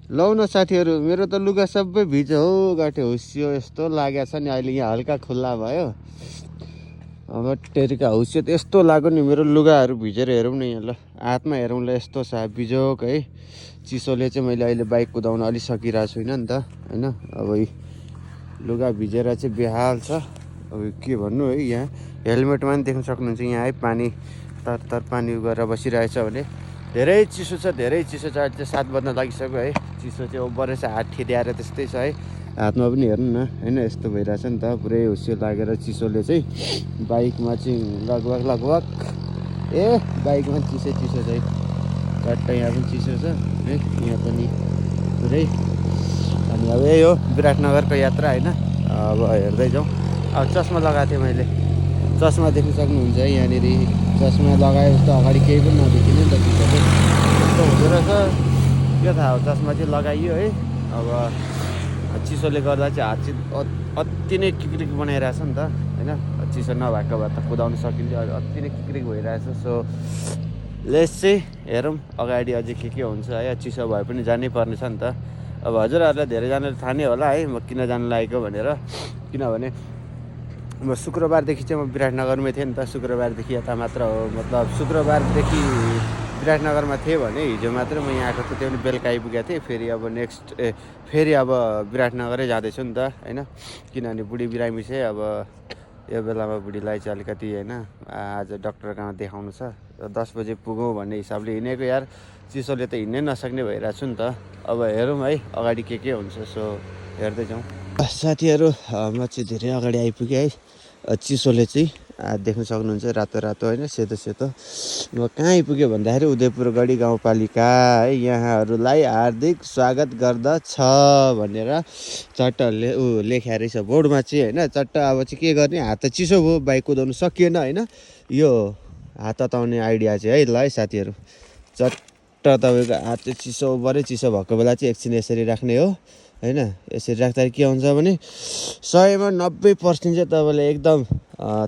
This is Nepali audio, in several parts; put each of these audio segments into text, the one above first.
लौ न साथीहरू, मेरो त लुगा सबै भिज्यो हो गाँठे हुस्यो यस्तो लागेको छ नि। अहिले यहाँ हल्का खुल्ला भयो, अब टेरिका हुस्यो त यस्तो लाग्यो नि। मेरो लुगाहरू भिजेर हेरौँ न यहाँ, ल हातमा हेरौँ ल, यस्तो छ बिजोक है। चिसोले चाहिँ मैले अहिले बाइक कुदाउन अलिक सकिरहेको छुइनँ नि त होइन। अब लुगा भिजेर चाहिँ बेहाल छ। अब के भन्नु है, यहाँ हेलमेटमा पनि देख्न सक्नुहुन्छ यहाँ है, पानी तर पानी गरेर बसिरहेछ भने धेरै चिसो छ, धेरै चिसो छ। अहिले चाहिँ 7 बज्न लागिसक्यो है। चिसो चाहिँ ओभरै छ, हात ठेद्याएर त्यस्तै छ है। हातमा पनि हेर्नु न होइन, यस्तो भइरहेछ नि त। पुरै हुस्यो लागेर चिसोले चाहिँ बाइकमा चाहिँ लगभग ए बाइकमा चिसो छ है। चट्ट यहाँ पनि चिसो छ है, यहाँ पनि पुरै। अनि अब यही हो विराटनगरको यात्रा होइन। अब हेर्दै जाउँ। अब चस्मा लगाएको थिएँ मैले, चस्मा देख्न सक्नुहुन्छ है यहाँनिर। चस्मा लगाए जस्तो अगाडि केही पनि नदेखिने नि त, चिसोले यस्तो हुँदो रहेछ। के थाहा हो, चस्मा चाहिँ लगाइयो है। अब चिसोले गर्दा चाहिँ हात चाहिँ अति नै किक्रिक बनाइरहेछ नि त होइन। चिसो नभएको भए त कुदाउन सकिन्थ्यो, अति नै किक्रिक भइरहेछ। सो लेस चाहिँ हेरौँ अगाडि अझै के हुन्छ है। चिसो भए पनि जानै पर्ने छ नि त। अब हजुरहरूलाई धेरैजनाले थाहा नै होला है म किन जानु लागेको भनेर। किनभने म शुक्रबारदेखि चाहिँ म विराटनगरमै थिएँ नि त। शुक्रबारदेखि यता मात्र हो, मतलब शुक्रबारदेखि विराटनगरमा थिएँ भने हिजो मात्रै म यहाँ आएको थिएँ, त्यो पनि बेलुका आइपुगेको थिएँ। फेरि अब फेरि अब विराटनगरै जाँदैछु नि त होइन। किनभने बुढी बिरामी चाहिँ अब यो बेलामा बुढीलाई चाहिँ अलिकति होइन आज डक्टर कहाँ देखाउनु छ। 10 बजे पुगौँ भन्ने हिसाबले हिँडेको यार, चिसोले त हिँड्नै नसक्ने भइरहेको छु नि त। अब हेरौँ है अगाडि के हुन्छ। सो हेर्दै जाउँ साथीहरू। म चाहिँ धेरै अगाडि आइपुगेँ है। चिसोले चाहिँ देख्न सक्नुहुन्छ रातो होइन, सेतो। म कहाँ आइपुग्यो भन्दाखेरि उदयपुर गढी गाउँपालिका है। यहाँहरूलाई हार्दिक स्वागत गर्दछ भनेर चट्ट लेख्या रहेछ बोर्डमा चाहिँ होइन। चट्ट अब चाहिँ के गर्ने, हात त चिसो भयो, बाइक कुदाउनु सकिएन होइन। यो हात तताउने आइडिया चाहिँ है ल है साथीहरू। चट्ट तपाईँको हात चाहिँ चिसो ओभरै चिसो भएको बेला चाहिँ एकछिन यसरी राख्ने हो होइन। यसरी राख्दाखेरि के हुन्छ भने 100मा 90% चाहिँ तपाईँले एकदम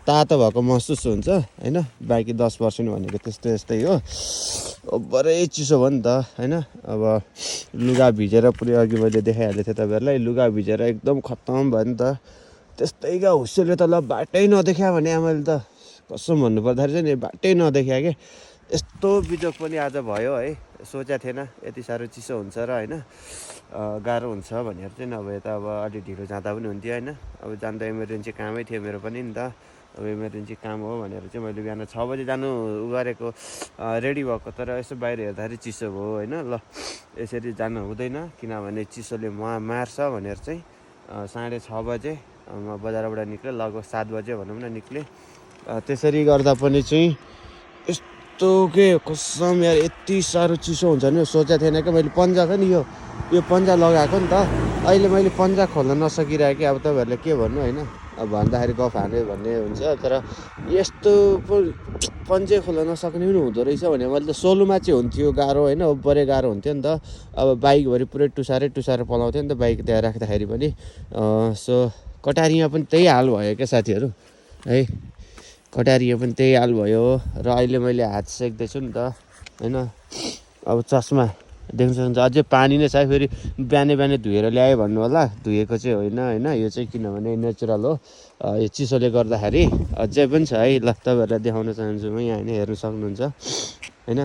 तातो भएको महसुस हुन्छ होइन। बाँकी 10% भनेको त्यस्तै हो। ओभरै चिसो भयो नि त होइन। अब लुगा भिजेर पुरै अघि मैले देखाइहालेको थिएँ तपाईँहरूलाई, लुगा भिजेर एकदम खत्तम भयो नि त। त्यस्तैका हुस्योले त ल बाटै नदेखा भने मैले त कसम भन्नु पर्दाखेरि चाहिँ नि बाटै नदेखा के। यस्तो बिजोग पनि आज भयो है। सोचेको थिएन यति साह्रो चिसो हुन्छ र होइन गाह्रो हुन्छ भनेर चाहिँ। अब यता अब अलि ढिलो जाँदा पनि हुन्थ्यो होइन। अब जाँदा इमर्जेन्सी कामै थियो मेरो पनि नि त। अब इमर्जेन्सी काम हो भनेर चाहिँ मैले बिहान 6 बजी जानु गरेको, रेडी भएको। तर यसो बाहिर हेर्दाखेरि चिसो भयो होइन। ल यसरी जानु हुँदैन किनभने चिसोले मार्छ भनेर चाहिँ 6:30 बजे म बजारबाट निक्लेँ। लगभग 7 बजे भनौँ न निक्लेँ। त्यसरी गर्दा पनि चाहिँ यस्तो के कसम यार यति साह्रो चिसो हुन्छ नि सोचेको थिएन क्या मैले। पन्जा छ नि यो पन्जा लगाएको नि त। अहिले मैले पन्जा खोल्न नसकिरहेको कि। अब तपाईँहरूले के भन्नु होइन, अब भन्दाखेरि गफ हाने भन्ने हुन्छ। तर यस्तो पन्जे खोल्न नसक्ने पनि हुँदो रहेछ भने मैले त सोलुमा चाहिँ हुन्थ्यो गाह्रो होइन, ओभरै गाह्रो हुन्थ्यो नि त। अब बाइकभरि पुरै टुसारै पलाउँथ्यो नि त बाइक त्यहाँ राख्दाखेरि पनि। सो कटारीमा पनि त्यही हाल भयो क्या साथीहरू है। कटारीमा पनि त्यही हाल भयो र अहिले मैले हात सेक्दैछु नि त होइन। अब चस्मा देख्न सक्नुहुन्छ अझै पानी नै छ। फेरि बिहानै धुएर ल्यायो भन्नु होला, धुएको चाहिँ होइन यो चाहिँ किनभने नेचुरल हो। यो चिसोले गर्दाखेरि अझै पनि छ है। ल तपाईँहरूलाई देखाउन चाहन्छु म यहाँ होइन, हेर्नु सक्नुहुन्छ होइन।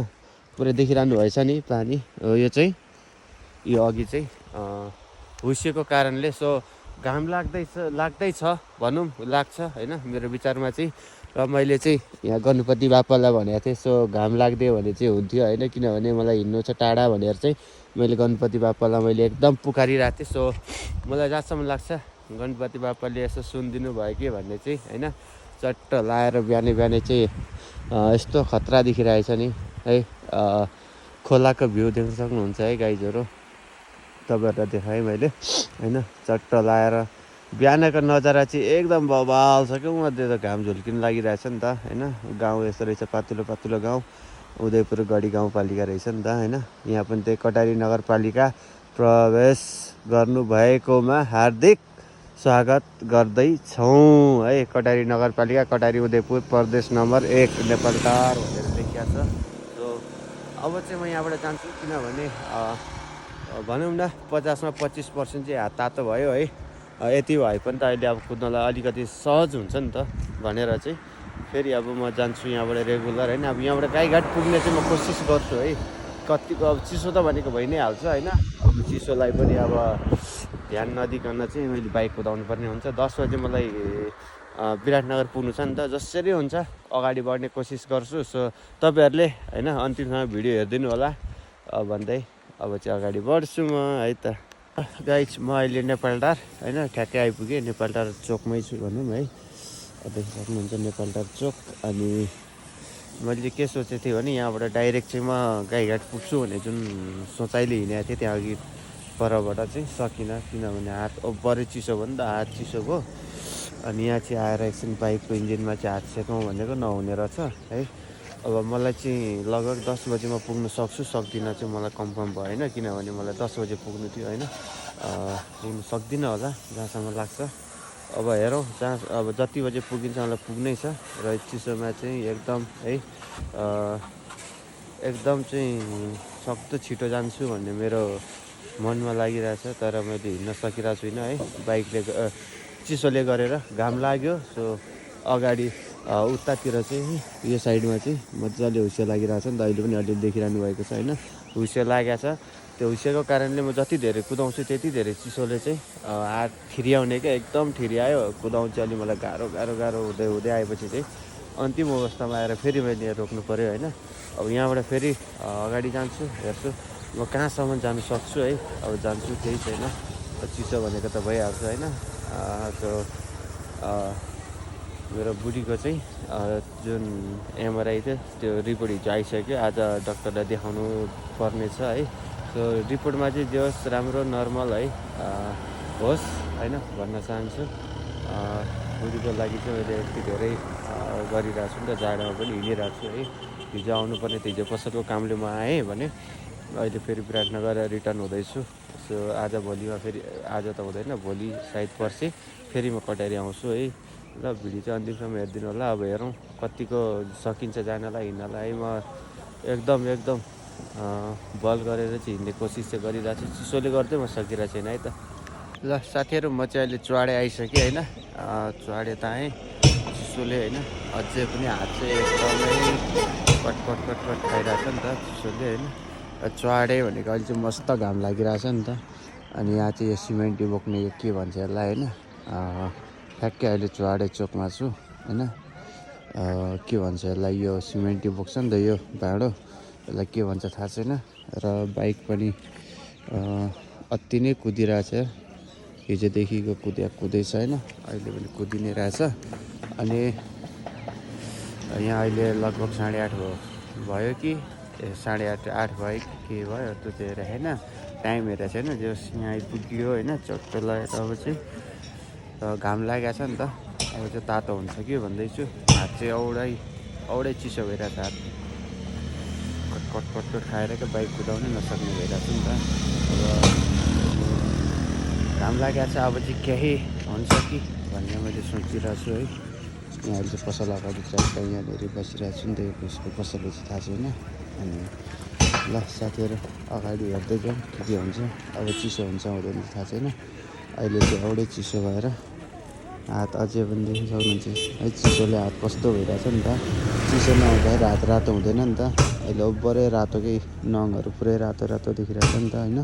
पुरै देखिरहनु भएछ नि पानी। यो चाहिँ यो अघि चाहिँ हुस्सेको कारणले सो घाम लाग्दैछ भनौँ, लाग्छ होइन मेरो विचारमा चाहिँ। र मैले चाहिँ यहाँ गणपति बाप्पालाई भनेको थिएँ सो घाम लाग्दियो भने चाहिँ हुन्थ्यो होइन। किनभने मलाई हिँड्नु छ टाढा भनेर चाहिँ मैले गणपति बाप्पालाई मैले एकदम पुकारिरहेको थिएँ। सो मलाई जहाँसम्म लाग्छ गणपति बाप्पाले यसो सुनिदिनु भयो कि भन्ने चाहिँ होइन। चट्ट लाएर बिहानै चाहिँ यस्तो खतरा देखिरहेछ नि है। खोलाको भ्यू देख्न सक्नुहुन्छ है गाइजहरू, तपाईँहरूलाई देखाएँ मैले होइन। चट्ट लाएर बिहानको नजारा चाहिँ एकदम बवाल छ क्या। मध्ये त घाम झुल्किनु लागिरहेछ नि त होइन। गाउँ यस्तो रहेछ, पातलो गाउँ, उदयपुर गढी गाउँपालिका रहेछ नि त होइन। यहाँ पनि त्यही कटारी नगरपालिका प्रवेश गर्नुभएकोमा हार्दिक स्वागत गर्दैछौँ है। कटारी नगरपालिका, कटारी उदयपुर, प्रदेश नम्बर 1 नेपालटार भनेर लेखिएको छ। सो अब चाहिँ म यहाँबाट जान्छु किनभने भनौँ न 50मा 25% चाहिँ हात तातो भयो है। यति भए पनि त अहिले अब कुद्नलाई अलिकति सहज हुन्छ नि त भनेर चाहिँ फेरि अब म जान्छु यहाँबाट रेगुलर होइन। अब यहाँबाट गाईघाट पुग्ने चाहिँ म कोसिस गर्छु है। कतिको अब चिसो त भनेको भइ नै हाल्छ होइन। अब चिसोलाई पनि अब ध्यान नदिकन चाहिँ मैले बाइक कुदाउनु पर्ने हुन्छ। 10 बजे मलाई विराटनगर पुग्नु छ नि त। जसरी हुन्छ अगाडि बढ्ने कोसिस गर्छु। सो तपाईँहरूले होइन अन्तिमसम्म भिडियो हेरिदिनु होला भन्दै अब चाहिँ अगाडि बढ्छु म है त। गाइस म अहिले नेपालटार होइन ठ्याक्कै आइपुगेँ। नेपालटार चोकमै छु भनौँ है। देख्न सक्नुहुन्छ नेपालटार चोक। अनि मैले के सोचेको थिएँ भने यहाँबाट डाइरेक्ट चाहिँ म गाईघाट पुग्छु भन्ने जुन सोचाइले हिँडेको थिएँ त्यहाँ अघि परबाट चाहिँ सकिनँ। किनभने हात बरै चिसो भयो नि त, हात चिसो भयो। अनि यहाँ चाहिँ आएर एकछिन बाइकको इन्जिनमा चाहिँ हात सेकौँ भनेको नहुने रहेछ है। अब मलाई चाहिँ लगभग 10 बजी म पुग्न सक्छु सक्दिनँ चाहिँ मलाई कन्फर्म भएन। किनभने मलाई 10 बजे पुग्नु थियो होइन। पुग्नु सक्दिनँ होला जहाँसम्म लाग्छ। अब हेरौँ जहाँ अब जति बजे पुगिन्छ मलाई पुग्नै छ। र चिसोमा चाहिँ एकदम है एकदम चाहिँ सक्दो छिटो जान्छु भन्ने मेरो मनमा लागिरहेछ। तर मैले हिँड्न सकिरहेको छुइनँ है बाइकले चिसोले गरेर। घाम लाग्यो सो अगाडि उतातिर चाहिँ यो साइडमा चाहिँ मजाले हुस्से लागिरहेछ नि त। अहिले पनि अलिअलि देखिरहनु भएको छ होइन। हुस्से लागेको छ। त्यो हुस्सेको कारणले म जति धेरै कुदाउँछु त्यति धेरै चिसोले चाहिँ हात ठिर्याउने क्या एकदम ठिर्यायो। कुदाउनु चाहिँ अलि मलाई गाह्रो हुँदै हुँदै आएपछि चाहिँ अन्तिम अवस्थामा आएर फेरि मैले रोक्नु पऱ्यो होइन। अब यहाँबाट फेरि अगाडि जान्छु हेर्छु म कहाँसम्म जानु सक्छु है। अब जान्छु केही छैन। चिसो भनेको त भइहाल्छ होइन। सो मेरो बुढीको चाहिँ जुन एमआरआई थियो त्यो रिपोर्ट हिजो आइसक्यो। आज डक्टरलाई देखाउनु पर्ने छ है। सो रिपोर्टमा चाहिँ जे होस् राम्रो नर्मल है होस् होइन भन्न चाहन्छु। बुढीको लागि चाहिँ मैले यति धेरै गरिरहेको छु नि त। जाडोमा पनि हिँडिरहेको छु है। हिजो आउनुपर्ने थियो। हिजो पसलको कामले म आएँ भने अहिले फेरि विराटनगर रिटर्न हुँदैछु। सो आज भोलिमा फेरि आज त हुँदैन भोलि सायद पर्सि फेरि म कटारी आउँछु है। ल भिडियो चाहिँ अन्तिमसम्म हेरिदिनु होला। अब हेरौँ कतिको सकिन्छ जानलाई हिँड्नलाई। म एकदम बल गरेर चाहिँ हिँड्ने कोसिस चाहिँ गरिरहेको छु। चिसोले गर्दै म सकिरहेको छैन है त। ल साथीहरू म चाहिँ अहिले चुहाडे आइसकेँ होइन। चुहाडे त आएँ चिसोले होइन। अझै पनि हात चाहिँ एकदमै कट खाइरहेको छ नि त चिसोले होइन। चुहाडे भनेको अहिले चाहिँ मस्त घाम लागिरहेछ नि त। अनि यहाँ चाहिँ यो सिमेन्टी बोक्ने यो के भन्छ यसलाई होइन। ठ्याक्कै अहिले चुहाडे चोकमा छु होइन। के भन्छ यसलाई यो सिमेन्टी बोक्छ नि त यो भाँडो यसलाई के भन्छ थाहा छैन। र बाइक पनि अति नै कुदिरहेछ। हिजोदेखिको कुदैछ होइन। अहिले पनि कुदि नै रहेछ। अनि यहाँ अहिले लगभग 8:30 भयो कि 8:30 भयो कि के भयो त्यो चाहिँ हेरेको छैन। टाइम हेरेको छैन। जस यहाँ आइपुग्यो होइन चट्ट लगाएर अब चाहिँ घाम लागेको छ नि त। अब चाहिँ तातो हुन्छ कि भन्दैछु। हात चाहिँ औडै चिसो भइरहेको छ। हात कट खाएर क्या बाइक कुदाउनै नसक्ने भइरहेको छु नि त। अब घाम लागेको छ। अब चाहिँ केही हुन्छ कि भन्ने मैले सोचिरहेको छु है। यहाँ अहिले चाहिँ पसल अगाडि चाहिँ यहाँनिर बसिरहेको छु नि त। यसको पसलले चाहिँ थाहा छैन। अनि ल साथीहरू अगाडि हेर्दै जाउँ के हुन्छ। अब चिसो हुन्छ हुँदैन थाहा छैन। अहिले चाहिँ औडै चिसो भएर हात अझै पनि देख्न सक्नुहुन्छ है। चिसोले हात कस्तो भइरहेछ नि त। चिसो नहुँदाखेरि हात रातो हुँदैन नि त। अहिले ओभरै रातोकै नङहरू पुरै रातो देखिरहेछ नि त होइन।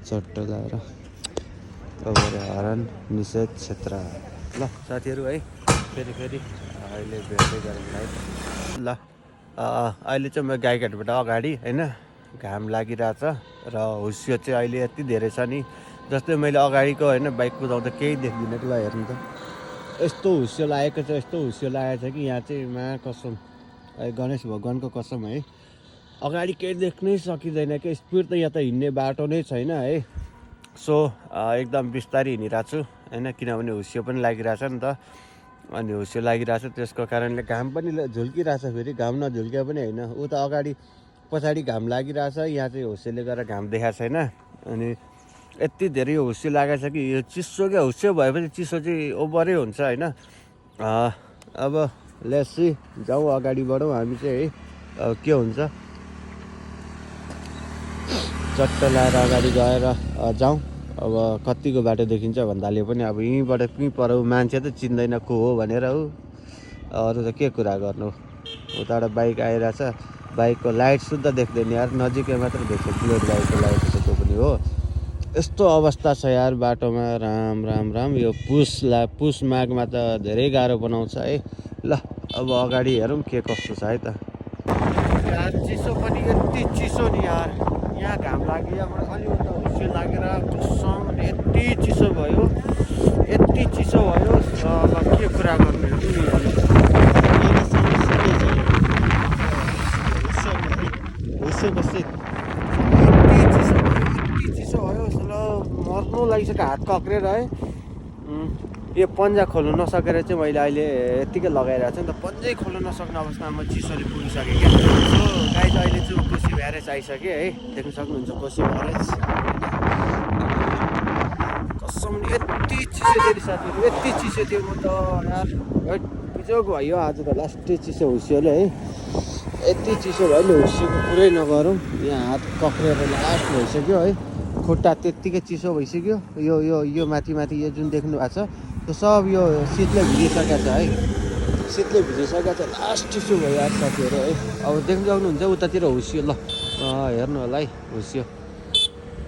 चट्ट लगाएर ओभर हरन निषेध क्षेत्र। ल साथीहरू है फेरि अहिले भेट्दै गरौँ है। ल अहिले चाहिँ म गाईघाटबाट अगाडि होइन। घाम लागिरहेछ र हुस्यो चाहिँ अहिले यति धेरै छ नि। जस्तै मैले अगाडिको होइन बाइक कुदाउँदा केही देख्दिनँ कि ल हेर्नु त। यस्तो हुस्यो लागेको छ कि यहाँ चाहिँ मा कसम गणेश भगवान्को कसम है। अगाडि केही देख्नै सकिँदैन कि। स्पिड त यहाँ त हिँड्ने बाटो नै छैन है। सो एकदम बिस्तारै हिँडिरहेको छु होइन। किनभने हुस्यो पनि लागिरहेछ नि त। अनि हुस्यो लागिरहेछ त्यसको कारणले घाम पनि झुल्किरहेछ। फेरि घाम नझुल्किया पनि होइन। उता अगाडि पछाडि घाम लागिरहेछ। यहाँ चाहिँ हुस्योले गर्दा घाम देखाएको छैन। अनि यति धेरै हुस्यो लागेको छ कि यो चिसो क्या। हुस्यो भएपछि चिसो चाहिँ ओभरै हुन्छ होइन। अब लेट्स सी जाउँ अगाडि बढौँ हामी चाहिँ है। के हुन्छ चट्ट लाएर अगाडि गएर जाउँ। अब कतिको बाटो देखिन्छ भन्दाले पनि अब यहीँबाट कहीँ पर मान्छे त चिन्दैन को हो भनेर हो, अरू त के कुरा गर्नु। उताबाट बाइक आइरहेछ, बाइकको लाइट शुद्ध देख्दैन यार, नजिकै मात्र देख्छ बुलेट बाइकको लाइट छ त्यो पनि हो। यस्तो अवस्था छ यार बाटोमा, राम राम राम। यो पुस माघमा त धेरै गाह्रो बनाउँछ है। ल अब अगाडि हेरौँ के कस्तो छ है त। यार चिसो पनि यति चिसो नि यार, यहाँ घाम लाग्यो, यहाँबाट अलिकति हुस्यो लागेर कसम यति चिसो भयो, यति चिसो भयो। अब के कुरा गर्नु हुस्यो कस्तै यति चिसो भयो। मर्नु लागिसक्यो हात कक्रेर है। यो पन्जा खोल्नु नसकेर चाहिँ मैले अहिले यत्तिकै लगाइरहेको छु नि त, पन्जै खोल्नु नसक्ने अवस्थामा चिसोले पुगिसकेँ क्या। सो गाइज अहिले चाहिँ कोसी ब्यारेज आइसक्यो है, देख्न सक्नुहुन्छ कोसी ब्यारेज। कसम यति चिसो थियो नि साथीहरू, यति चिसो थियो म त यार बिजोग भयो आज त। लास्टै चिसो हुस्योले है, यति चिसो भयो नि हुस्योको कुरै नगरौँ। यहाँ हात कक्रेर लास्ट भइसक्यो है, खुट्टा त्यत्तिकै चिसो भइसक्यो। यो माथि यो जुन देख्नु भएको छ त्यो सब यो शीतले भिजिसकेको छ है, शीतले भिजिसकेको छ। लास्ट चिसो भयो यार साथीहरू है। अब देख्नु सक्नुहुन्छ उतातिर हुस्यो, ल हेर्नु होला है,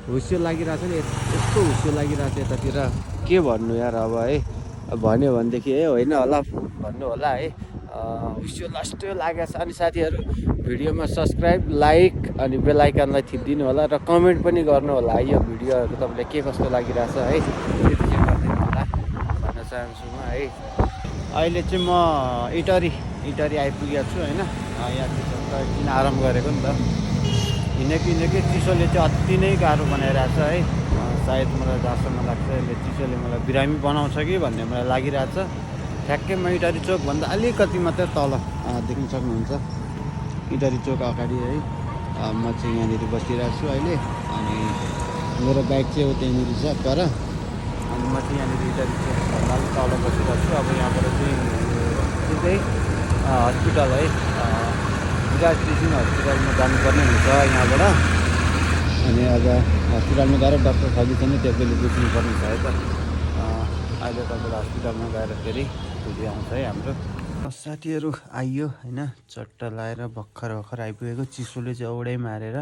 हुस्यो लागिरहेको छ नि, यस्तो हुस्यो लागिरहेको छ यतातिर, के भन्नु यार अब है। भन्यो भनेदेखि है होइन होला भन्नु होला है। हुस्यो लास्ट लागेको छ। अनि साथीहरू भिडियोमा सब्सक्राइब, लाइक अनि बेल आइकनलाई थिपिदिनु होला र कमेन्ट पनि गर्नु होला है। यो भिडियोहरू तपाईँलाई के कस्तो लागिरहेछ है, त्यति चाहिँ गरिदिनु होला भन्न चाहन्छु म है। अहिले चाहिँ म इटरी आइपुगेको छु होइन। यहाँ चाहिँ किन आराम गरेको नि त, हिँडेकै चिसोले चाहिँ अति नै गाह्रो बनाइरहेछ है। सायद मलाई जहाँसम्म लाग्छ यसले चिसोले मलाई बिरामी बनाउँछ कि भन्ने मलाई लागिरहेछ। ठ्याक्कै म इटरी चोकभन्दा अलिकति मात्रै तल देख्न सक्नुहुन्छ, इटरी चोक अगाडि है। म चाहिँ यहाँनिर बसिरहेको छु अहिले, अनि मेरो बाइक चाहिँ त्यहाँनिर छ पर, अनि म चाहिँ यहाँनिर इटरी चोकभन्दा अलिक तल बसिरहेको छु। अब यहाँबाट चाहिँ सिधै हस्पिटल है, विकास टिचिङ हस्पिटलमा जानुपर्ने हुन्छ यहाँबाट। अनि अब हस्पिटलमा गएर डक्टर खगी छैन त्यो पनि बुझ्नुपर्ने छ है त। अहिले तपाईँलाई हस्पिटलमा गएर फेरि भिडियो आउँछ है हाम्रो। साथीहरू आइयो होइन, चट्ट लाएर भर्खर आइपुगेको। चिसोले चाहिँ औडै मारेर,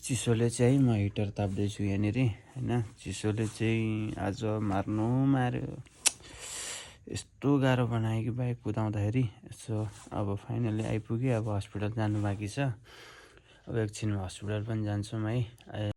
चिसोले चाहिँ म हिटर ताप्दैछु यहाँनिर होइन। चिसोले चाहिँ आज मार्यो, यस्तो गाह्रो बनायो कि बाइक कुदाउँदाखेरि। यसो अब फाइनली आइपुगेँ, अब हस्पिटल जानु बाँकी छ। अब एकछिनमा हस्पिटल पनि जान्छौँ है।